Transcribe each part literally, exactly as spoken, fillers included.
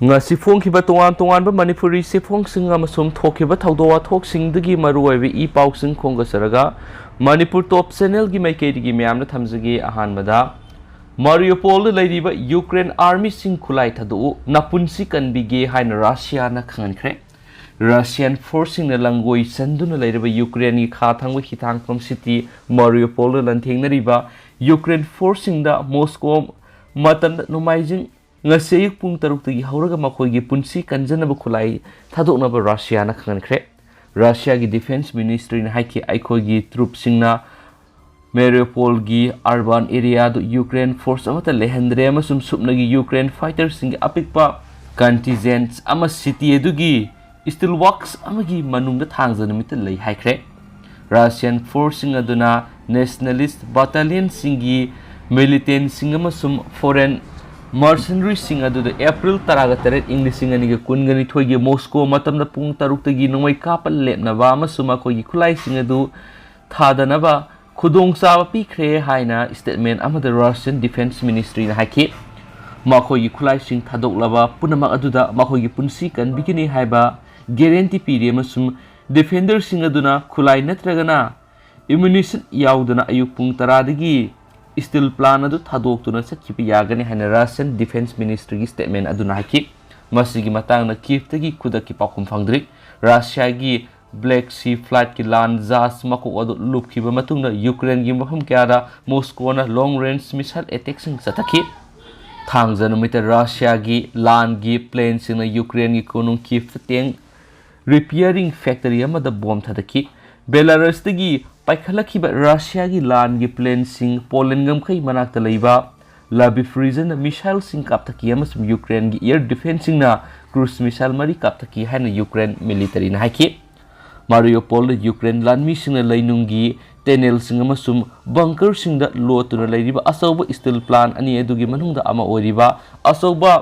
ꯉꯁꯤ ꯐꯣꯡꯈꯤꯕ ꯇꯣꯉꯥꯟ ꯇꯣꯉꯥꯟꯕ ꯃꯅꯤꯄꯨꯔꯤ ꯆꯦꯐꯣꯡꯁꯤꯡ ꯑꯃꯁꯨꯡ ꯊꯣꯛꯈꯤꯕ ꯊꯧꯗꯣꯛ ꯋꯥꯊꯣꯛꯁꯤꯡꯗꯒꯤ ꯃꯔꯨꯑꯣꯏꯕ ꯏ ꯄꯥꯎꯁꯤꯡ ꯈꯣꯝꯒꯠꯆꯔꯒ ꯃꯅꯤꯄꯨꯔ ꯇꯣꯞ ꯆꯦꯅꯦꯜꯒꯤ ꯃꯥꯏꯀꯩꯗꯒꯤ ꯃꯌꯥꯝꯗ ꯊꯝꯖꯒꯦ꯫ ꯑꯍꯥꯟꯕꯗ, ꯃꯥꯔꯤꯌꯨꯄꯣꯜꯗ ꯂꯩꯔꯤꯕ ꯌꯨꯀ꯭ꯔꯦꯟ ꯑꯥꯔꯃꯤꯁꯤꯡ ꯈꯨꯠꯂꯥꯏ ꯊꯥꯗꯣꯛꯎ, ꯅꯄꯨꯟꯁꯤ ꯀꯟꯕꯤꯒꯦ ꯍꯥꯏꯅ ꯔꯁꯤꯌꯥꯅ ꯈꯪꯍꯟꯈ꯭ꯔꯦ꯫ ꯔꯁꯤꯌꯥꯟ ꯐꯣꯔꯁꯁꯤꯡꯅ ꯂꯪꯒꯣꯏ ꯆꯟꯗꯨꯅ ꯂꯩꯔꯤꯕ ꯌꯨꯀ꯭ꯔꯦꯟꯒꯤ ꯈꯥ ꯊꯪꯕ ꯍꯤꯊꯥꯡꯐꯝ ꯁꯤꯇꯤ ꯃꯥꯔꯤꯌꯨꯄꯣꯜꯗ ꯂꯥꯟꯊꯦꯡꯅꯔꯤꯕ ꯌꯨꯀ꯭ꯔꯦꯟ ꯐꯣꯔꯁꯁꯤꯡꯗ ꯃꯣꯁꯀꯣ ꯃꯇꯝꯗ ꯅꯣꯡꯃꯥꯏꯖꯤꯡ ꯉꯁꯤ ꯑꯌꯨꯛ ꯄꯨꯡ ꯇꯔꯨꯛꯇꯒꯤ ꯍꯧꯔꯒ ꯃꯈꯣꯏꯒꯤ ꯄꯨꯟꯁꯤ ꯀꯟꯖꯅꯕ ꯈꯨꯠꯂꯥꯏ ꯊꯥꯗꯣꯛꯅꯕ ꯔꯁꯤꯌꯥꯅ ꯈꯪꯍꯟꯈ꯭ꯔꯦ꯫ ꯔꯁꯤꯌꯥꯒꯤ ꯗꯤꯐꯦꯟꯁ ꯃꯤꯅꯤꯁꯇ꯭ꯔꯤꯅ ꯍꯥꯏꯈꯤ, ꯑꯩꯈꯣꯏꯒꯤ ꯇ꯭ꯔꯨꯞꯁꯤꯡꯅ ꯃꯦꯔꯤꯌꯨꯄꯣꯜꯒꯤ ꯑꯔꯕꯥꯟ ꯑꯦꯔꯤꯌꯥꯗꯨ ꯌꯨꯀ꯭ꯔꯦꯟ ꯐꯣꯔꯁ ꯑꯃꯠꯇ ꯂꯩꯍꯟꯗ꯭ꯔꯦ ꯑꯃꯁꯨꯡ ꯁꯨꯞꯅꯒꯤ ꯌꯨꯀ꯭ꯔꯦꯟ ꯐꯥꯏꯇꯔꯁꯤꯡꯒꯤ ꯑꯄꯤꯛꯄ ꯀꯟꯇꯤꯟꯖꯦꯟꯠ ꯑꯃ ꯁꯤꯇꯤ ꯑꯗꯨꯒꯤ ꯁ꯭ꯇꯤꯜꯋꯥꯛꯁ ꯑꯃꯒꯤ ꯃꯅꯨꯡꯗ ꯊꯥꯡꯖ ꯅꯨꯃꯤꯠꯇ ꯂꯩ ꯍꯥꯏꯈ꯭ꯔꯦ꯫ ꯔꯁꯤꯌꯥꯟ ꯐꯣꯔꯁꯁꯤꯡ ꯑꯗꯨꯅ ꯅꯦꯁꯅꯦꯂꯤꯁ ꯕꯠꯇꯥꯂꯤꯌꯟꯁꯤꯡꯒꯤ ꯃꯤꯂꯤꯇꯦꯟꯠꯁꯤꯡ ꯑꯃꯁꯨꯡ ꯐꯣꯔꯦꯟ ꯃꯔꯁꯅꯔꯤꯁꯤꯡ ꯑꯗꯨꯗ ꯑꯦꯄ꯭ꯔꯤꯜ ꯇꯔꯥꯒ ꯇꯔꯦꯠ, ꯏꯪ ꯂꯤꯁꯤꯡ ꯑꯅꯤꯒ ꯀꯨꯟꯒ ꯅꯤꯊꯣꯏꯒꯤ ꯃꯣꯁꯀꯣ ꯃꯇꯝꯗ ꯄꯨꯡ ꯇꯔꯨꯛꯇꯒꯤ ꯅꯣꯡꯃꯩ ꯀꯥꯞꯄ ꯂꯦꯞꯅꯕ ꯑꯃꯁꯨꯡ ꯃꯈꯣꯏꯒꯤ ꯈꯨꯠꯂꯥꯏꯁꯤꯡ ꯑꯗꯨ ꯊꯥꯗꯅꯕ ꯈꯨꯗꯣꯡꯆꯥꯕ ꯄꯤꯈ꯭ꯔꯦ ꯍꯥꯏꯅ ꯁ꯭ꯇꯦꯠꯃꯦꯟ ꯑꯃꯗ ꯔꯁꯤꯌꯟ ꯗꯤꯐꯦꯟꯁ ꯃꯤꯅꯤꯁꯇ꯭ꯔꯤꯅ ꯍꯥꯏꯈꯤ꯫ ꯃꯈꯣꯏꯒꯤ ꯈꯨꯠꯂꯥꯏꯁꯤꯡ ꯊꯥꯗꯣꯛꯂꯕ ꯄꯨꯝꯅꯃꯛ ꯑꯗꯨꯗ ꯃꯈꯣꯏꯒꯤ ꯄꯨꯟꯁꯤ ꯀꯟꯕꯤꯒꯅꯤ ꯍꯥꯏꯕ ꯒꯦꯔꯦꯟꯇꯤ ꯄꯤꯔꯤ ꯑꯃꯁꯨꯡ ꯗꯤꯐꯦꯟꯗꯔꯁꯤꯡ ꯑꯗꯨꯅ ꯈꯨꯠꯂꯥꯏ ꯅꯠꯇ꯭ꯔꯒꯅ ꯑꯦꯃꯨꯅꯤꯁꯟ ꯌꯥꯎꯗꯅ ꯑꯌꯨꯛ ꯄꯨꯡ ꯇꯔꯥꯗꯒꯤ ꯁ꯭ꯇꯤꯜ ꯄ꯭ꯂꯥꯟ ꯑꯗꯨ ꯊꯥꯗꯣꯛꯇꯨꯅ ꯆꯠꯈꯤꯕ ꯌꯥꯒꯅꯤ ꯍꯥꯏꯅ ꯔꯁꯤꯌꯟ ꯗꯤꯐꯦꯟꯁ ꯃꯤꯅꯤꯁꯇ꯭ꯔꯤꯒꯤ ꯁ꯭ꯇꯦꯠꯃꯦꯟ ꯑꯗꯨꯅ ꯍꯥꯏꯈꯤ꯫ ꯃꯁꯤꯒꯤ ꯃꯇꯥꯡꯗ ꯀꯤꯞꯇꯒꯤ ꯈꯨꯗꯛꯀꯤ ꯄꯥꯎꯈꯨꯝ ꯐꯪꯗ꯭ꯔꯤ꯫ ꯔꯁꯤꯌꯥꯒꯤ ꯕ꯭ꯂꯦꯛ ꯁꯤ ꯐ꯭ꯂꯥꯏꯠꯀꯤ ꯂꯥꯟ ꯖꯍꯥꯖ ꯃꯀꯣꯛ ꯑꯗꯨ ꯂꯨꯞꯈꯤꯕ ꯃꯇꯨꯡꯗ ꯌꯨꯀ꯭ꯔꯦꯟꯒꯤ ꯃꯐꯝ ꯀꯌꯥꯗ ꯃꯣꯁꯀꯣꯅ ꯂꯣꯡ ꯔꯦꯟꯖ ꯃꯤꯁꯥꯏꯜ ꯑꯦꯇꯦꯛꯁꯤꯡ ꯆꯠꯊꯈꯤ꯫ ꯊꯥꯡꯖ ꯅꯨꯃꯤꯠꯇ ꯔꯁꯤꯌꯥꯒꯤ ꯂꯥꯟꯒꯤ ꯄ꯭ꯂꯦꯟꯁꯤꯡꯅ ꯌꯨꯀ꯭ꯔꯦꯟꯒꯤ ꯀꯣꯅꯨꯡ ꯀꯤꯞꯇ ꯇꯦꯡ ꯔꯤꯄꯤꯌꯔꯤꯡ ꯐꯦꯛꯇꯔꯤ ꯑꯃꯗ ꯕꯣꯝ ꯊꯥꯗꯈꯤ꯫ ꯕꯦꯂꯥꯔꯁꯇꯒꯤ ꯄꯥꯏꯈꯠꯂꯛꯈꯤꯕ ꯔꯁꯤꯌꯥꯒꯤ ꯂꯥꯟꯒꯤ ꯄ꯭ꯂꯦꯟꯁꯤꯡ ꯄꯣꯂꯦꯟ ꯉꯝꯈꯩ ꯃꯅꯥꯛꯇ ꯂꯩꯕ ꯂꯕꯤꯐ ꯔꯤꯖꯟꯗ ꯃꯤꯁꯥꯏꯜꯁꯤꯡ ꯀꯥꯞꯊꯛꯈꯤ ꯑꯃꯁꯨꯡ ꯌꯨꯀ꯭ꯔꯦꯟꯒꯤ ꯏꯌꯔ ꯗꯤꯐꯦꯟꯁꯁꯤꯡꯅ ꯀ꯭ꯔꯨꯖ ꯃꯤꯁꯥꯏꯜ ꯃꯔꯤ ꯀꯥꯞꯊꯛꯈꯤ ꯍꯥꯏꯅ ꯌꯨꯀ꯭ꯔꯦꯟ ꯃꯤꯂꯤꯇꯔꯤꯅ ꯍꯥꯏꯈꯤ꯫ ꯃꯥꯔꯤꯌꯨꯄꯣꯜꯗ ꯌꯨꯀ꯭ꯔꯦꯟ ꯂꯥꯟꯃꯤꯁꯤꯡꯅ ꯂꯩꯅꯨꯡꯒꯤ ꯇꯦꯅꯦꯜꯁꯤꯡ ꯑꯃꯁꯨꯡ ꯕꯪꯀꯔꯁꯤꯡꯗ ꯂꯣꯠꯇꯨꯅ ꯂꯩꯔꯤꯕ ꯑꯆꯧꯕ ꯁ꯭ꯇꯤꯜ ꯄ꯭ꯂꯥꯟ ꯑꯅꯤ ꯑꯗꯨꯒꯤ ꯃꯅꯨꯡꯗ ꯑꯃ ꯑꯣꯏꯔꯤꯕ ꯑꯆꯧꯕ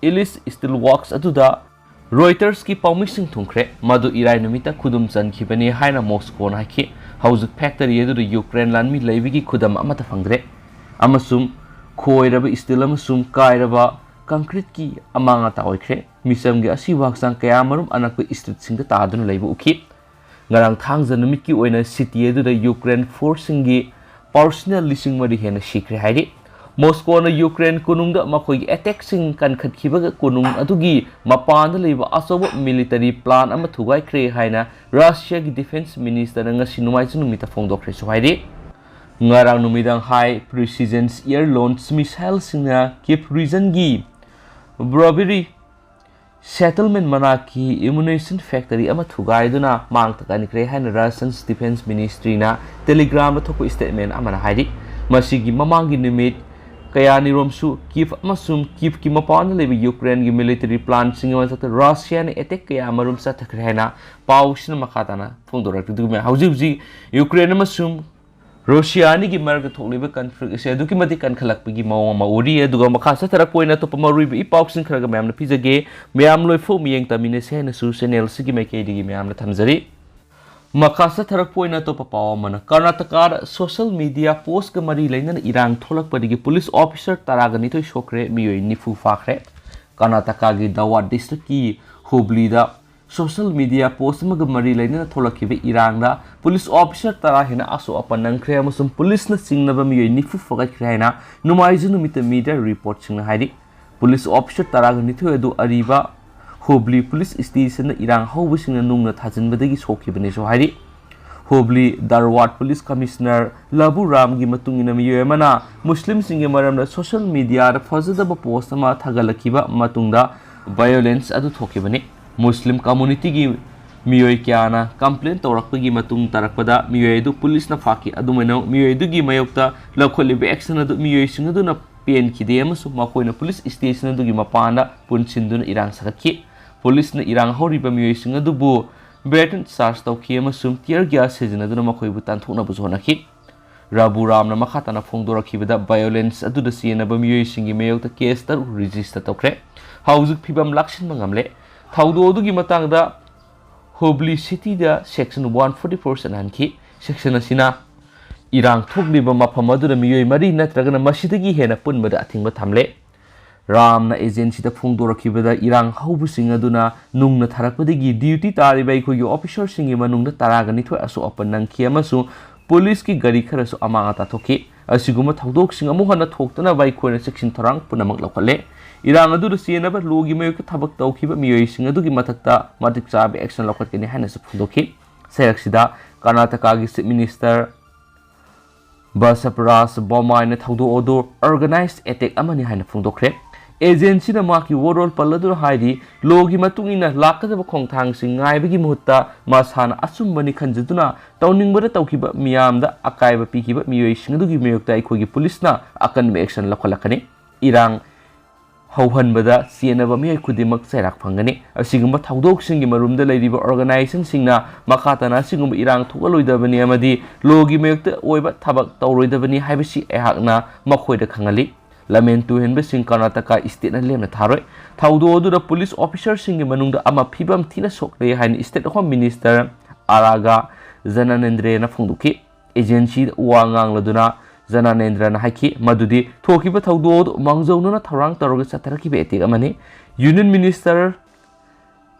ꯏꯂꯤꯁ ꯁ꯭ꯇꯤꯜ ꯋꯥꯔꯛꯁ ꯑꯗꯨꯗ ꯔꯣꯏꯇꯔꯁꯀꯤ ꯄꯥꯎꯃꯤꯁꯤꯡ ꯊꯨꯡꯈ꯭ꯔꯦ, ꯃꯗꯨ ꯏꯔꯥꯏ ꯅꯨꯃꯤꯠꯇ ꯈꯨꯗꯨꯝ ꯆꯟꯈꯤꯕꯅꯤ ꯍꯥꯏꯅ ꯃꯣꯁꯀꯣꯅ ꯍꯥꯏꯈꯤ꯫ ꯍꯧꯖꯤꯛ ꯐꯦꯛꯇꯔꯤ ꯑꯗꯨꯗ ꯌꯨꯀ꯭ꯔꯦꯟ ꯂꯥꯟꯃꯤ ꯂꯩꯕꯒꯤ ꯈꯨꯗꯝ ꯑꯃꯠꯇ ꯐꯪꯗ꯭ꯔꯦ ꯑꯃꯁꯨꯡ ꯈꯣꯏꯔꯕ ꯁ꯭ꯇꯤꯜ ꯑꯃꯁꯨꯡ ꯀꯥꯏꯔꯕ concreteꯀꯤ ꯑꯃꯥꯡ ꯑꯇꯥ ꯑꯣꯏꯈ꯭ꯔꯦ꯫ ꯃꯤꯆꯝꯒꯤ ꯑꯁꯤꯕ ꯍꯛꯆꯥꯡ ꯀꯌꯥ ꯃꯔꯨꯝ ꯑꯅꯛꯄ streetꯁꯤꯡꯗ ꯇꯥꯗꯨꯅ ꯂꯩꯕ ꯎꯈꯤ꯫ ꯉꯔꯥꯡ ꯊꯥꯡꯖ ꯅꯨꯃꯤꯠꯀꯤ ꯑꯣꯏꯅ city ꯑꯗꯨꯗ Ukraine forceꯁꯤꯡꯒꯤ personnel ꯂꯤꯁꯤꯡ ꯃꯔꯤ ꯍꯦꯟꯅ ꯁꯤꯈ꯭ꯔꯦ ꯍꯥꯏꯔꯤ꯫ ꯃꯣꯁꯀꯣꯅ ꯌꯨꯀ꯭ꯔꯦꯟ ꯀꯣꯅꯨꯡꯗ ꯃꯈꯣꯏꯒꯤ attackꯁꯤꯡ ꯀꯟꯈꯠꯈꯤꯕꯒ ꯀꯣꯅꯨꯡ ꯑꯗꯨꯒꯤ ꯃꯄꯥꯟꯗ ꯂꯩꯕ ꯑꯆꯧꯕ military plant ꯑꯃ ꯊꯨꯒꯥꯏꯈ꯭ꯔꯦ ꯍꯥꯏꯅ ꯔꯁꯤꯌꯥꯒꯤ defence ministerꯅ ꯉꯁꯤ ꯅꯣꯡꯃꯥꯏꯖꯤꯡ ꯅꯨꯃꯤꯠꯇ ꯐꯣꯡꯗꯣꯛꯈ꯭ꯔꯦꯁꯨ ꯍꯥꯏꯔꯤ꯫ ꯉꯔꯥꯡ ꯅꯨꯃꯤꯗꯥꯡ high precision air launched missileꯁꯤꯡꯅ Kyiv regionꯒꯤ Brovary settlement ꯃꯅꯥꯛꯀꯤ ammunition factory ꯑꯃ ꯊꯨꯒꯥꯏꯗꯨꯅ ꯃꯥꯡ ꯇꯥꯛꯍꯟꯈ꯭ꯔꯦ ꯍꯥꯏꯅ Russian Defense Ministryꯅ Telegramꯗ ꯊꯣꯛꯄ statement ꯑꯃꯅ ꯍꯥꯏꯔꯤ꯫ ꯃꯁꯤꯒꯤ ꯃꯃꯥꯡꯒꯤ ꯅꯨꯃꯤꯠ ꯀꯌꯥꯅꯤꯔꯣꯝꯁꯨ Kyiv ꯑꯃꯁꯨꯡ Kyivꯀꯤ ꯃꯄꯥꯟꯗ ꯂꯩꯕ ꯌꯨꯀ꯭ꯔꯦꯟꯒꯤ military plantꯁꯤꯡꯒꯤ ꯃꯊꯛꯇ ꯔꯁꯤꯌꯥꯅ attack ꯀꯌꯥ ꯃꯔꯨꯝ ꯆꯠꯊꯈ꯭ꯔꯦ ꯍꯥꯏꯅ ꯄꯥꯎꯁꯤꯅ ꯃꯈꯥ ꯇꯥꯅ ꯐꯣꯡꯗꯣꯔꯛꯂꯤ꯫ ꯑꯗꯨꯒ ꯍꯧꯖꯤꯛ ꯍꯧꯖꯤꯛ ꯌꯨꯀ꯭ꯔꯦꯟ ꯑꯃꯁꯨꯡ ꯔꯨꯁꯤꯌꯥ ꯑꯅꯤꯒꯤ ꯃꯔꯛꯇ ꯊꯣꯛꯂꯤꯕ conflict ꯑꯁꯤ ꯑꯗꯨꯛꯀꯤ ꯃꯇꯤꯛ ꯀꯟꯈꯠꯂꯛꯄꯒꯤ ꯃꯑꯣꯡ ꯑꯃ ꯎꯔꯤ꯫ ꯑꯗꯨꯒ ꯃꯈꯥ ꯆꯠꯊꯔꯛꯄ ꯑꯣꯏꯅ ꯑꯇꯣꯞꯄ ꯃꯔꯨꯑꯣꯏꯕ ꯏ ꯄꯥꯎꯁꯤꯡ ꯈꯔꯒ ꯃꯌꯥꯝꯅ ꯄꯤꯖꯒꯦ꯫ ꯃꯌꯥꯝ ꯂꯣꯏꯐꯥꯎ ꯃꯤꯠꯌꯦꯡ ꯇꯝꯃꯤꯟꯅꯁꯤ ꯍꯥꯏꯅꯁꯨ channel ꯑꯁꯤꯒꯤ ꯃꯥꯏꯀꯩꯗꯒꯤ ꯃꯌꯥꯝꯅ ꯊꯝꯖꯔꯤ꯫ ꯃꯈꯥ ꯆꯠꯊꯔꯛꯄ ꯑꯣꯏꯅ ꯑꯇꯣꯞꯄ ꯄꯥꯎ ꯑꯃꯅ, ꯀꯔꯅꯥꯇꯀꯥꯗ social media postꯀ ꯃꯔꯤ ꯂꯩꯅꯅ ꯏꯔꯥꯡ ꯊꯣꯛꯂꯛꯄꯗꯒꯤ police officer ꯇꯔꯥꯒ ꯅꯤꯊꯣꯏ ꯁꯣꯛꯈ꯭ꯔꯦ, ꯃꯤꯑꯣꯏ ꯅꯤꯐꯨ ꯐꯥꯈ꯭ꯔꯦ꯫ ꯀꯔꯅꯥꯇꯀꯥꯒꯤ ꯙꯥꯔꯋꯥꯗ districtꯀꯤ ꯍꯨꯕ꯭ꯂꯤꯗ social media post ꯑꯃꯒ ꯃꯔꯤ ꯂꯩꯅꯅ ꯊꯣꯛꯂꯛꯈꯤꯕ ꯏꯔꯥꯡꯗ police officer ꯇꯔꯥ ꯍꯦꯟꯅ ꯑꯁꯣꯛ ꯑꯄꯟ ꯅꯪꯈ꯭ꯔꯦ ꯑꯃꯁꯨꯡ policeꯅ ꯆꯤꯡꯅꯕ ꯃꯤꯑꯣꯏ ꯅꯤꯐꯨ ꯐꯒꯠꯈ꯭ꯔꯦ ꯍꯥꯏꯅ ꯅꯣꯡꯃꯥꯏꯖꯤꯡ ꯅꯨꯃꯤꯠꯇ media reportꯁꯤꯡꯅ ꯍꯥꯏꯔꯤ꯫ Police officer ꯇꯔꯥꯒ ꯅꯤꯊꯣꯏ ꯑꯗꯨ ꯑꯔꯤꯕ ꯍꯨꯕ꯭ꯂꯤ police stationꯗ ꯏꯔꯥꯡ ꯍꯧꯕꯁꯤꯡꯅ ꯅꯨꯡꯅ ꯊꯥꯖꯤꯟꯕꯗꯒꯤ ꯁꯣꯛꯈꯤꯕꯅꯦꯁꯨ ꯍꯥꯏꯔꯤ꯫ ꯍꯨꯕ꯭ꯂꯤ ꯙꯥꯔꯋꯥꯗ police commissioner ꯂꯕꯨ ꯔꯥꯝꯒꯤ ꯃꯇꯨꯡ ꯏꯟꯅ ꯃꯤꯑꯣꯏ ꯑꯃꯅ ꯃꯨꯁꯂꯤꯝꯁꯤꯡꯒꯤ ꯃꯔꯝꯗ social mediaꯗ ꯐꯖꯗꯕ post ꯑꯃ ꯊꯥꯒꯠꯂꯛꯈꯤꯕ ꯃꯇꯨꯡꯗ violence ꯑꯗꯨ ꯊꯣꯛꯈꯤꯕꯅꯤ꯫ ꯃꯨꯁꯂꯤꯝ communityꯒꯤ ꯃꯤꯑꯣꯏ ꯀꯌꯥꯅ complain ꯇꯧꯔꯛꯄꯒꯤ ꯃꯇꯨꯡ ꯇꯥꯔꯛꯄꯗ ꯃꯤꯑꯣꯏ ꯑꯗꯨ policeꯅ ꯐꯥꯈꯤ꯫ ꯑꯗꯨꯃꯥꯏꯅ ꯃꯤꯑꯣꯏ ꯑꯗꯨꯒꯤ ꯃꯥꯌꯣꯛꯇ ꯂꯧꯈꯠꯂꯤꯕ action ꯑꯗꯨ ꯃꯤꯑꯣꯏꯁꯤꯡ ꯑꯗꯨꯅ ꯄꯦꯟꯈꯤꯗꯦ ꯑꯃꯁꯨꯡ ꯃꯈꯣꯏꯅ police station ꯑꯗꯨꯒꯤ ꯃꯄꯥꯟꯗ ꯄꯨꯟꯁꯤꯟꯗꯨꯅ ꯏꯔꯥꯡ ꯁꯥꯒꯠꯈꯤ꯫ Policeꯅ ꯏꯔꯥꯡ ꯍꯧꯔꯤꯕ ꯃꯤꯑꯣꯏꯁꯤꯡ ꯑꯗꯨꯕꯨ baton charge ꯇꯧꯈꯤ ꯑꯃꯁꯨꯡ tear gas ꯁꯤꯖꯤꯟꯅꯗꯨꯅ ꯃꯈꯣꯏꯕꯨ ꯇꯥꯟꯊꯣꯛꯅꯕꯁꯨ ꯍꯣꯠꯅꯈꯤ꯫ ꯔꯥꯕꯨ ꯔꯥꯝꯅ ꯃꯈꯥ ꯇꯥꯅ ꯐꯣꯡꯗꯣꯔꯛꯈꯤꯕꯗ, violence ꯑꯗꯨꯗ ꯆꯦꯟꯅꯕ ꯃꯤꯑꯣꯏꯁꯤꯡꯒꯤ ꯃꯥꯌꯣꯛꯇ case ꯇꯔꯨꯛ register ꯇꯧꯈ꯭ꯔꯦ꯫ ꯍꯧꯖꯤꯛ ꯐꯤꯕꯝ ꯂꯥꯛꯁꯤꯟꯕ ꯉꯝꯂꯦ꯫ ꯊꯧꯗꯣꯛ ꯑꯗꯨꯒꯤ ꯃꯇꯥꯡꯗ Hubli cityꯗ section one forty four ꯆꯠꯅꯍꯟꯈꯤ꯫ Section ꯑꯁꯤꯅ ꯏꯔꯥꯡ ꯊꯣꯛꯂꯤꯕ ꯃꯐꯝ ꯑꯗꯨꯗ ꯃꯤꯑꯣꯏ ꯃꯔꯤ ꯅꯠꯇ꯭ꯔꯒꯅ ꯃꯁꯤꯗꯒꯤ ꯍꯦꯟꯅ ꯄꯨꯟꯕꯗ ꯑꯊꯤꯡꯕ ꯊꯝꯂꯦ꯫ ꯔꯥꯝꯅ ꯑꯦꯖꯦꯟꯁꯤꯗ ꯐꯣꯡꯗꯣꯔꯛꯈꯤꯕꯗ, ꯏꯔꯥꯡ ꯍꯧꯕꯁꯤꯡ ꯑꯗꯨꯅ ꯅꯨꯡꯅ ꯊꯥꯔꯛꯄꯗꯒꯤ ꯗ꯭ꯌꯨꯇꯤ ꯇꯥꯔꯤꯕ ꯑꯩꯈꯣꯏꯒꯤ ꯑꯣꯐꯤꯁꯔꯁꯤꯡꯒꯤ ꯃꯅꯨꯡꯗ ꯇꯔꯥꯒ ꯅꯤꯊꯣꯏ ꯑꯁꯣꯛ ꯑꯄꯟ ꯅꯪꯈꯤ ꯑꯃꯁꯨꯡ ꯄꯨꯂꯤꯁꯀꯤ ꯒꯥꯔꯤ ꯈꯔꯁꯨ ꯑꯃꯥꯡ ꯑꯇꯥ ꯊꯣꯛꯈꯤ꯫ ꯑꯁꯤꯒꯨꯝꯕ ꯊꯧꯗꯣꯛꯁꯤꯡ ꯑꯃꯨꯛ ꯍꯟꯅ ꯊꯣꯛꯇꯅꯕ ꯑꯩꯈꯣꯏꯅ ꯆꯦꯛꯁꯤꯟ ꯊꯧꯔꯥꯡ ꯄꯨꯝꯅꯃꯛ ꯂꯧꯈꯠꯂꯦ꯫ ꯏꯔꯥꯡ ꯑꯗꯨꯗ ꯆꯦꯟꯅꯕ ꯂꯣꯒꯤ ꯃꯥꯌꯣꯛꯇ ꯊꯕꯛ ꯇꯧꯈꯤꯕ ꯃꯤꯑꯣꯏꯁꯤꯡ ꯑꯗꯨꯒꯤ ꯃꯊꯛꯇ ꯃꯇꯤꯛ ꯆꯥꯕ ꯑꯦꯛꯁꯟ ꯂꯧꯈꯠꯀꯅꯤ ꯍꯥꯏꯅꯁꯨ ꯐꯣꯡꯗꯣꯛꯈꯤ꯫ ꯆꯩꯔꯛꯁꯤꯗ ꯀꯔꯅꯥꯇꯀꯥꯒꯤ ꯆꯤꯐ ꯃꯤꯅꯤꯁꯇꯔ ꯕꯁꯕꯔꯥꯖ ꯕꯣꯝꯃꯥꯏꯅ ꯊꯧꯗꯣꯛ ꯑꯗꯨ ꯑꯣꯔꯒꯅꯥꯏꯖ ꯑꯦꯇꯦꯛ ꯑꯃꯅꯤ ꯍꯥꯏꯅ ꯐꯣꯡꯗꯣꯛꯈ꯭ꯔꯦ꯫ ꯑꯦꯖꯦꯟꯁꯤꯅ ꯃꯍꯥꯛꯀꯤ ꯋꯥꯔꯣꯜ ꯄꯜꯂꯗꯨꯅ ꯍꯥꯏꯔꯤ, ꯂꯣꯒꯤ ꯃꯇꯨꯡ ꯏꯟꯅ ꯂꯥꯛꯀꯗꯕ ꯈꯣꯡꯊꯥꯡꯁꯤꯡ ꯉꯥꯏꯕꯒꯤ ꯃꯍꯨꯠꯇ ꯃꯁꯥꯅ ꯑꯆꯨꯝꯕꯅꯤ ꯈꯟꯖꯗꯨꯅ ꯇꯧꯅꯤꯡꯕꯗ ꯇꯧꯈꯤꯕ ꯃꯤꯌꯥꯝꯗ ꯑꯀꯥꯏꯕ ꯄꯤꯈꯤꯕ ꯃꯤꯑꯣꯏꯁꯤꯡ ꯑꯗꯨꯒꯤ ꯃꯥꯌꯣꯛꯇ ꯑꯩꯈꯣꯏꯒꯤ ꯄꯨꯂꯤꯁꯅ ꯑꯀꯟꯕ ꯑꯦꯛꯁꯟ ꯂꯧꯈꯠꯂꯛꯀꯅꯤ꯫ ꯏꯔꯥꯡ ꯍꯧꯍꯟꯕꯗ ꯆꯦꯟꯅꯕ ꯃꯤꯑꯣꯏ ꯈꯨꯗꯤꯡꯃꯛ ꯆꯩꯔꯥꯛ ꯐꯪꯒꯅꯤ꯫ ꯑꯁꯤꯒꯨꯝꯕ ꯊꯧꯗꯣꯛꯁꯤꯡꯒꯤ ꯃꯔꯨꯝꯗ ꯂꯩꯔꯤꯕ ꯑꯣꯔꯒꯅꯥꯏꯖꯦꯁꯟꯁꯤꯡꯅ ꯃꯈꯥ ꯇꯥꯅ ꯑꯁꯤꯒꯨꯝꯕ ꯏꯔꯥꯡ ꯊꯣꯛꯍꯜꯂꯣꯏꯗꯕꯅꯤ ꯑꯃꯗꯤ ꯂꯣꯒꯤ ꯃꯥꯌꯣꯛꯇ ꯑꯣꯏꯕ ꯊꯕꯛ ꯇꯧꯔꯣꯏꯗꯕꯅꯤ ꯍꯥꯏꯕꯁꯤ ꯑꯩꯍꯥꯛꯅ ꯃꯈꯣꯏꯗ ꯈꯪꯍꯜꯂꯤ꯫ ꯂꯝꯍꯦꯟ ꯇꯨꯍꯦꯟꯕꯁꯤꯡ ꯀꯔꯅꯥꯇꯀꯥ ꯁ꯭ꯇꯦꯠꯅ ꯂꯦꯝꯅ ꯊꯥꯔꯣꯏ꯫ ꯊꯧꯗꯣꯛ ꯑꯗꯨꯗ ꯄꯨꯂꯤꯁ ꯑꯣꯐꯤꯁꯔꯁꯤꯡꯒꯤ ꯃꯅꯨꯡꯗ ꯑꯃ ꯐꯤꯕꯝ ꯊꯤꯅ ꯁꯣꯛꯂꯦ ꯍꯥꯏꯅ ꯁ꯭ꯇꯦꯠ ꯍꯣꯝ ꯃꯤꯅꯤꯁꯇꯔ ꯑꯥꯔꯥꯒꯥ ꯖꯅꯥꯅꯦꯟꯗ꯭ꯔꯦꯅ ꯐꯣꯡꯗꯣꯛꯈꯤ꯫ ꯑꯦꯖꯦꯟꯁꯤꯗ ꯋꯥ ꯉꯥꯡꯂꯗꯨꯅ ꯖꯅꯥꯅꯦꯟꯗ꯭ꯔꯅ ꯍꯥꯏꯈꯤ ꯃꯗꯨꯗꯤ ꯊꯣꯛꯈꯤꯕ ꯊꯧꯗꯣꯛ ꯑꯗꯨ ꯃꯥꯡꯖꯧꯅꯅ ꯊꯧꯔꯥꯡ ꯇꯧꯔꯒ ꯆꯠꯊꯔꯛꯈꯤꯕ ꯑꯦꯇꯦꯛ ꯑꯃꯅꯤ꯫ ꯌꯨꯅꯤꯌꯟ ꯃꯤꯅꯤꯁꯇꯔ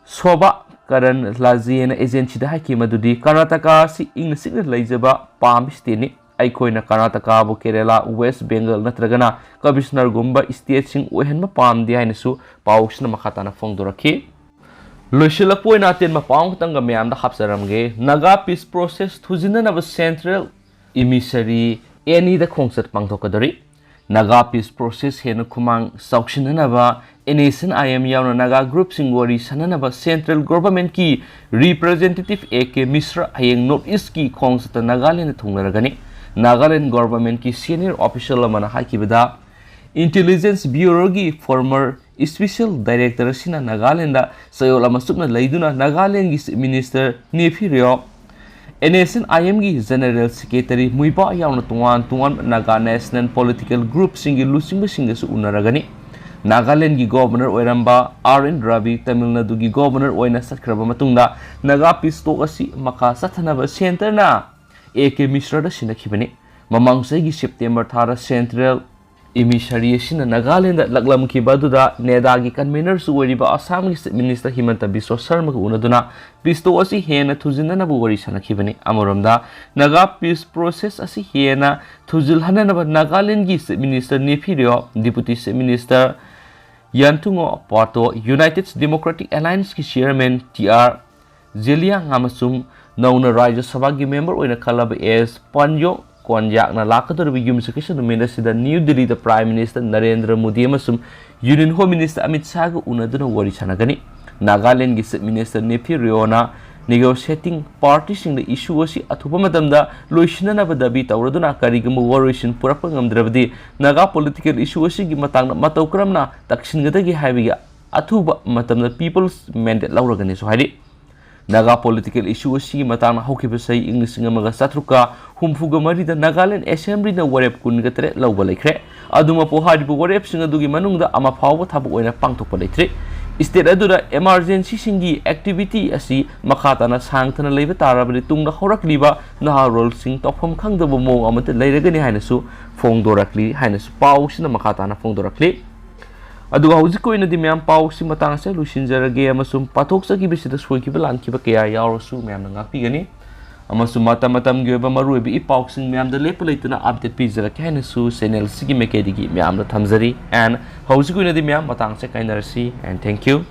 ꯁꯣꯚꯥ ꯀꯔꯟ ꯂꯥꯖꯦꯅ ꯑꯦꯖꯦꯟꯁꯤꯗ ꯍꯥꯏꯈꯤ ꯃꯗꯨꯗꯤ ꯀꯔꯅꯥꯇꯀꯥ ꯑꯁꯤ ꯏꯪꯅ ꯆꯤꯛꯅ ꯂꯩꯖꯕ ꯄꯥꯝꯕ ꯁ꯭ꯇꯦꯠꯅꯤ꯫ ꯑꯩꯈꯣꯏꯅ ꯀꯔꯅꯥꯇꯀꯥꯕꯨ ꯀꯦꯔꯦꯂꯥ, ꯋꯦꯁ ꯕꯦꯡꯒꯜ ꯅꯠꯇ꯭ꯔꯒꯅ ꯀꯃꯤꯁꯅꯔꯒꯨꯝꯕ ꯁ꯭ꯇꯦꯠꯁꯤꯡ ꯑꯣꯏꯍꯟꯕ ꯄꯥꯝꯗꯦ ꯍꯥꯏꯅꯁꯨ ꯄꯥꯎꯁꯤꯅ ꯃꯈꯥ ꯇꯥꯅ ꯐꯣꯡꯗꯣꯔꯛꯈꯤ꯫ ꯂꯣꯏꯁꯤꯜꯂꯛꯄ ꯑꯣꯏꯅ ꯑꯇꯦꯟꯕ ꯄꯥꯎ ꯑꯃꯈꯛꯇꯪꯒ ꯃꯌꯥꯝꯗ ꯍꯥꯞꯆꯔꯝꯒꯦ꯫ ꯅꯥꯒꯥ ꯄꯤꯁ ꯄ꯭ꯔꯣꯁꯦꯁ ꯊꯨꯖꯤꯟꯅꯅꯕ ꯁꯦꯟꯇ꯭ꯔꯦꯜ ꯏꯃꯤꯁꯔꯤ ꯑꯦꯅꯤꯗ ꯈꯣꯡꯆꯠ ꯄꯥꯡꯊꯣꯛꯀꯗꯧꯔꯤ꯫ ꯅꯥꯒꯥ ꯄꯤꯁ ꯄ꯭ꯔꯣꯁꯦꯁ ꯍꯦꯟꯅ ꯈꯨꯃꯥꯡ ꯆꯥꯎꯁꯤꯟꯅꯅꯕ N S N I M ꯌꯥꯎꯅ ꯅꯥꯒꯥ ꯒ꯭ꯔꯨꯞꯁꯤꯡ ꯋꯥꯔꯤ ꯁꯥꯅꯅꯕ ꯁꯦꯟꯇ꯭ꯔꯦꯜ ꯒꯣꯚꯔꯟꯃꯦꯟꯠꯀꯤ ꯔꯤꯄ꯭ꯔꯖꯦꯟꯇꯦꯇꯤꯚ ꯑꯦ ꯀꯦ ꯃꯤꯁ꯭ꯔ ꯍꯌꯦꯡ ꯅꯣꯔꯠ ꯏꯁ꯭ꯠꯀꯤ ꯈꯣꯡꯆꯠꯇ ꯅꯥꯒꯥꯂꯦꯟꯗ ꯊꯨꯡꯂꯔꯒꯅꯤ꯫ ꯅꯥꯒꯥꯂꯦꯟ ꯒꯣꯚꯔꯟꯃꯦꯟꯠꯀꯤ ꯁꯦꯅꯤꯌꯔ ꯑꯣꯐꯤꯁꯤꯌꯦꯜ ꯑꯃꯅ ꯍꯥꯏꯈꯤꯕꯗ, ꯏꯟꯇꯦꯂꯤꯖꯦꯟꯁ ꯕ꯭ꯌꯨꯔꯣꯒꯤ ꯐꯣꯔꯃꯔ ꯏꯁꯄꯤꯁꯦꯜ ꯗꯥꯏꯔꯦꯛꯇꯔ ꯑꯁꯤꯅ ꯅꯥꯒꯥꯂꯦꯟꯗ ꯆꯌꯣꯜ ꯑꯃ ꯆꯨꯞꯅ ꯂꯩꯗꯨꯅ ꯅꯥꯒꯥꯂꯦꯟꯒꯤ chief minister Neiphiu Rio, N S N I ꯑꯦꯝꯒꯤ ꯖꯦꯅꯔꯦꯜ ꯁꯦꯀ꯭ꯔꯦꯇꯔꯤ ꯃꯨꯏꯕꯥ ꯌꯥꯎꯅ ꯇꯣꯉꯥꯟ ꯇꯣꯉꯥꯟꯕ ꯅꯥꯒꯥ ꯅꯦꯁꯅꯦꯜ ꯄꯣꯂꯤꯇꯤꯀꯦꯜ ꯒ꯭ꯔꯨꯞꯁꯤꯡꯒꯤ ꯂꯨꯆꯤꯡꯕꯁꯤꯡꯒꯁꯨ ꯎꯅꯔꯒꯅꯤ꯫ ꯅꯥꯒꯥꯂꯦꯟꯒꯤ ꯒꯣꯚꯔꯅꯔ ꯑꯣꯏꯔꯝꯕ ꯑꯥꯔ ꯑꯦꯟ ꯔꯕꯤ ꯇꯥꯃꯤꯜ ꯅꯥꯗꯨꯒꯤ ꯒꯣꯚꯔꯅꯔ ꯑꯣꯏꯅ ꯆꯠꯈ꯭ꯔꯕ ꯃꯇꯨꯡꯗ ꯅꯥꯒꯥ ꯄꯤꯁ ꯇꯣꯛ ꯑꯁꯤ ꯃꯈꯥ ꯆꯠꯊꯅꯕ ꯁꯦꯟꯇꯔꯅ ꯑꯦ ꯀꯦ ꯃꯤꯁ꯭ꯔꯗ ꯁꯤꯟꯅꯈꯤꯕꯅꯤ꯫ ꯃꯃꯥꯡ ꯆꯍꯤꯒꯤ ꯁꯦꯞꯇꯦꯝꯕꯔ ꯊꯥꯗ ꯁꯦꯟꯇ꯭ꯔꯦꯜ Emissary ꯑꯁꯤꯅ ꯅꯥꯒꯥꯂꯦꯟꯗ ꯂꯥꯛꯂꯝꯈꯤꯕ ꯑꯗꯨꯗ ꯅꯦꯗꯥꯒꯤ ꯀꯟꯚꯦꯅꯔꯁꯨ ꯑꯣꯏꯔꯤꯕ ꯑꯁꯥꯝꯒꯤ ꯆꯤꯐ ꯃꯤꯅꯤꯁꯇꯔ ꯍꯤꯃꯟꯇ ꯕꯤꯁ꯭ꯋ ꯁꯔꯃꯒ ꯎꯅꯗꯨꯅ ꯄꯤꯁ ꯇꯣꯛ ꯑꯁꯤ ꯍꯦꯟꯅ ꯊꯨꯖꯤꯟꯅꯅꯕ ꯋꯥꯔꯤ ꯁꯥꯟꯅꯈꯤꯕꯅꯤ꯫ ꯑꯃꯔꯣꯝꯗ, ꯅꯥꯒꯥ ꯄꯤꯁ ꯄ꯭ꯔꯣꯁꯦꯁ ꯑꯁꯤ ꯍꯦꯟꯅ ꯊꯨꯖꯤꯜꯍꯟꯅꯅꯕ ꯅꯥꯒꯥꯂꯦꯟꯒꯤ chief minister Neiphiu Rio, deputy chief minister Yanthungo Patton, united democratic ꯑꯦꯂꯥꯏꯟꯁꯀꯤ ꯆꯤꯌꯔꯃꯦꯟ ꯇꯤ ꯑꯥꯔ ꯖꯦꯂꯤꯌꯥꯡ ꯑꯃꯁꯨꯡ ꯅꯧꯅ ꯔꯥꯖ꯭ꯌ ꯁꯚꯥꯒꯤ ꯃꯦꯝꯕꯔ ꯑꯣꯏꯅ ꯈꯜꯂꯕ ꯑꯦꯁ ꯄꯥꯟꯌꯣ ꯀꯣꯟꯌꯥꯛꯅ ꯂꯥꯛꯀꯗꯧꯔꯤꯕ ꯌꯨꯝꯁꯀꯩꯁ ꯅꯨꯃꯤꯠ ꯑꯁꯤꯗ ꯅ꯭ꯌꯨ ꯗꯤꯜꯂꯤꯗ ꯄ꯭ꯔꯥꯏꯝ ꯃꯤꯅꯤꯁꯇꯔ ꯅꯔꯦꯟꯗ꯭ꯔ ꯃꯣꯗꯤ ꯑꯃꯁꯨꯡ ꯌꯨꯅꯤꯌꯟ ꯍꯣꯝ ꯃꯤꯅꯤꯁꯇꯔ ꯑꯃꯤꯠ ꯁꯥꯍꯒ ꯎꯅꯗꯨꯅ ꯋꯥꯔꯤ ꯁꯥꯟꯅꯒꯅꯤ꯫ ꯅꯥꯒꯥꯂꯦꯟꯒꯤ ꯆꯤꯐ ꯃꯤꯅꯤꯁꯇꯔ ꯅꯦꯐꯤ ꯔꯤꯑꯣꯅ ꯅꯦꯒꯣꯁꯤꯌꯦꯇꯤꯡ ꯄꯥꯔꯇꯤꯁꯤꯡꯗ ꯏꯁꯨ ꯑꯁꯤ ꯑꯊꯨꯕ ꯃꯇꯝꯗ ꯂꯣꯏꯁꯤꯟꯅꯅꯕ ꯗꯥꯕꯤ ꯇꯧꯔꯗꯨꯅ ꯀꯔꯤꯒꯨꯝꯕ ꯋꯥꯔꯣꯏꯁꯤꯟ ꯄꯨꯔꯛꯄ ꯉꯝꯗ꯭ꯔꯕꯗꯤ ꯅꯥꯒꯥ ꯄꯣꯂꯤꯇꯤꯀꯦꯜ ꯏꯁꯨ ꯑꯁꯤꯒꯤ ꯃꯇꯥꯡꯗ ꯃꯇꯧ ꯀꯔꯝꯅ ꯇꯛꯁꯤꯟꯒꯗꯒꯦ ꯍꯥꯏꯕꯒꯤ ꯑꯊꯨꯕ ꯃꯇꯝꯗ ꯄꯤꯄꯜꯁ ꯃꯦꯟꯗꯦꯠ ꯂꯧꯔꯒꯅꯤꯁꯨ ꯍꯥꯏꯔꯤ꯫ ꯅꯥꯒꯥ ꯄꯣꯂꯤꯇꯤꯀꯦꯜ ꯏꯁꯨ ꯑꯁꯤꯒꯤ ꯃꯇꯥꯡꯗ ꯍꯧꯈꯤꯕ ꯆꯍꯤ ꯏꯪ ꯂꯤꯁꯤꯡ ꯑꯃꯒ ꯆꯥꯇ꯭ꯔꯨꯛꯀ ꯍꯨꯝꯐꯨꯒ ꯃꯔꯤꯗ ꯅꯥꯒꯥꯂꯦꯟ ꯑꯦꯁꯦꯝꯕ꯭ꯂꯤꯅ ꯋꯥꯔꯦꯞ ꯀꯨꯟꯒ ꯇꯔꯦꯠ ꯂꯧꯕ ꯂꯩꯈ꯭ꯔꯦ꯫ ꯑꯗꯨꯃꯛꯄꯨ ꯍꯥꯏꯔꯤꯕ ꯋꯥꯔꯦꯞꯁꯤꯡ ꯑꯗꯨꯒꯤ ꯃꯅꯨꯡꯗ ꯑꯃ ꯐꯥꯎꯕ ꯊꯕꯛ ꯑꯣꯏꯅ ꯄꯥꯡꯊꯣꯛꯄ ꯂꯩꯇ꯭ꯔꯤ꯫ ꯁ꯭ꯇꯦꯠ ꯑꯗꯨꯗ ꯏꯃꯥꯔꯖꯦꯟꯁꯤꯁꯤꯡꯒꯤ ꯑꯦꯛꯇꯤꯚꯤꯇꯤ ꯑꯁꯤ ꯃꯈꯥ ꯇꯥꯅ ꯁꯥꯡꯊꯅ ꯂꯩꯕ ꯇꯥꯔꯕꯗꯤ ꯇꯨꯡꯗ ꯍꯧꯔꯛꯂꯤꯕ ꯅꯍꯥꯔꯣꯜꯁꯤꯡ ꯇꯧꯐꯝ ꯈꯪꯗꯕ ꯃꯑꯣꯡ ꯑꯃꯗ ꯂꯩꯔꯒꯅꯤ ꯍꯥꯏꯅꯁꯨ ꯐꯣꯡꯗꯣꯔꯛꯂꯤ ꯍꯥꯏꯅꯁꯨ ꯄꯥꯎꯁꯤꯅ ꯃꯈꯥ ꯇꯥꯅ ꯐꯣꯡꯗꯣꯔꯛꯂꯤ꯫ ꯑꯗꯨꯒ ꯍꯧꯖꯤꯛꯀꯤ ꯑꯣꯏꯅꯗꯤ ꯃꯌꯥꯝ ꯄꯥꯎꯁꯤ ꯃꯇꯥꯡ ꯑꯁꯤꯗ ꯂꯣꯏꯁꯤꯟꯖꯔꯒꯦ ꯑꯃꯁꯨꯡ ꯄꯥꯊꯣꯛꯆꯈꯤꯕꯁꯤꯗ ꯁꯣꯏꯈꯤꯕ ꯂꯥꯟꯈꯤꯕ ꯀꯌꯥ ꯌꯥꯎꯔꯁꯨ ꯃꯌꯥꯝꯅ ꯉꯥꯛꯄꯤꯒꯅꯤ꯫ ꯑꯃꯁꯨꯡ ꯃꯇꯝ ꯃꯇꯝꯒꯤ ꯑꯣꯏꯕ ꯃꯔꯨꯑꯣꯏꯕ ꯏ ꯄꯥꯎꯁꯤꯡ ꯃꯌꯥꯝꯗ ꯂꯦꯞꯄ ꯂꯩꯇꯅ ꯑꯞꯗꯦꯠ ꯄꯤꯖꯔꯛꯀꯦ ꯍꯥꯏꯅꯁꯨ ꯆꯦꯅꯦꯜꯁꯤꯒꯤ ꯃꯥꯏꯀꯩꯗꯒꯤ ꯃꯌꯥꯝꯗ ꯊꯝꯖꯔꯤ꯫ And ꯍꯧꯖꯤꯛꯀꯤ ꯑꯣꯏꯅꯗꯤ ꯃꯌꯥꯝ ꯃꯇꯥꯡꯁꯦ ꯀꯥꯏꯅꯔꯁꯤ꯫ And thank you꯫